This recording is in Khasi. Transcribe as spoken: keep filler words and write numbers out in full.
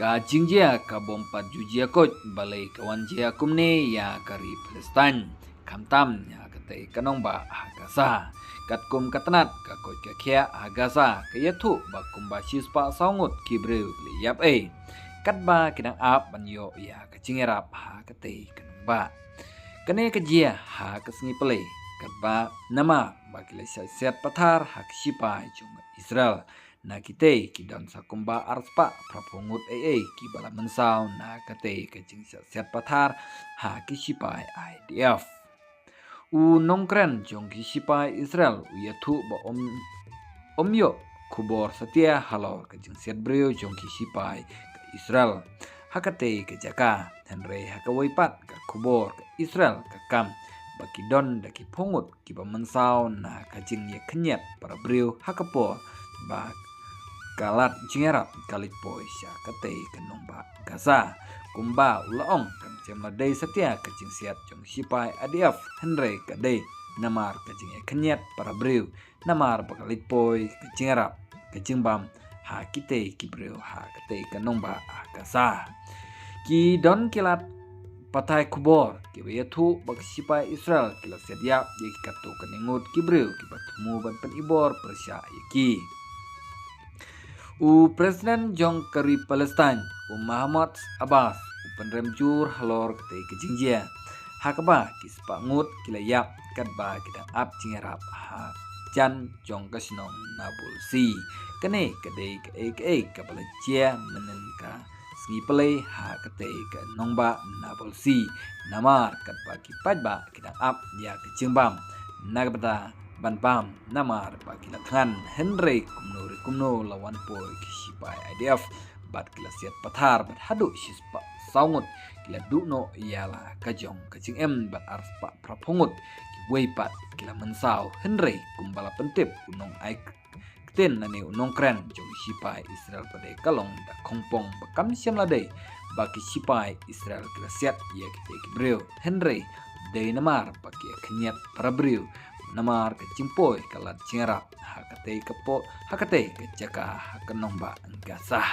Ka jingjia ka bym pat ju jia koit, balei ka wan jia kumne ïa ka ri Palestine, khamtam ïa katei ka nongbah ha Gaza. Katkum ka tnat ka koit ka khiah ha Gaza, ka ïathuh ba kumba shispah saw ngut ki briew ki la ïap ei, katba ki dang ap ban ïoh ïa ka jingïarap ha katei ka nongbah. Kane ka jia ha ka sngi Palei, katba namar ba ki la shah siat pathar ha ki shipai jong Israel. Na kitei ki don sa kumba arspah phraphew ngut ei ei kiba la mynsaw na katei ka jingshah siat pathar ha ki shipai I D F. U nongkren jong ki shipai Israel u ïathuh ba um, um ïoh khubor satia halor ka jingsiat briew jong ki shipai ka Israel ha katei ka jaka, hynrei ha kawei pat ka khubor ka Israel ka kam ba ki don da ki phew ngut kiba mynsaw na ka jingïakhynñiat para briew ha ka por ba ka lad jingïarap ka leit poi sha katei ka nongbah Gaza. Kumba u la ong, kam shym la dei satia ka jingsiat jong shipai I D F, hynrei ka dei namar ka jingïakhynñiat para briew, namar ba ka leit poi ka jingïarap ka jingbam ha kitei ki briew ha katei ka nongbah ha Gaza. Ki don ki lad pathai khubor kiba ïathuh ba ki shipai Israel ki la siat ïap ïa ki katto katne ngut ki briew kiba thmu ban pynibor pyrshah ïa ki. U President jong ka ri Palestine, u Mahmoud Abbas, u pynrem jur halor katei ka jingjia, ha kaba ki spah ngut ki la ïap katba ki dang ap jingïarap hajan jong ka shnong Nablus. Kane ka dei kaei kaei kaba la jia mynhynnin ka sngi Palei ha katei ka nongbah Nablus, namar katba ki paidbah ki dang ap ïa ka jingbam na ka bynta ban bam namar ba ki la thngan, hynrei kumno re kumno la wan poi ki shipai I D F bad ki la siat pathar bad haduh shispah saw ngut ki la duh noh ïa la ka jong ka jingim bad arspah phraphew ngut kiwei pat ki la mynsaw, hynrei kumba la pyntip u nongai ktien lane u nongkren jong ki shipai Israel pat, ka long da khongpong ba kam shym la dei ba ki shipai Israel ki la siat ïa kitei ki briew, hynrei dei namar ba ki ïakhynñiat para briew namar ka jingpoi ka lad jingïarap ha katei ka por, ha katei ka jaka ha ka nongbah Gaza.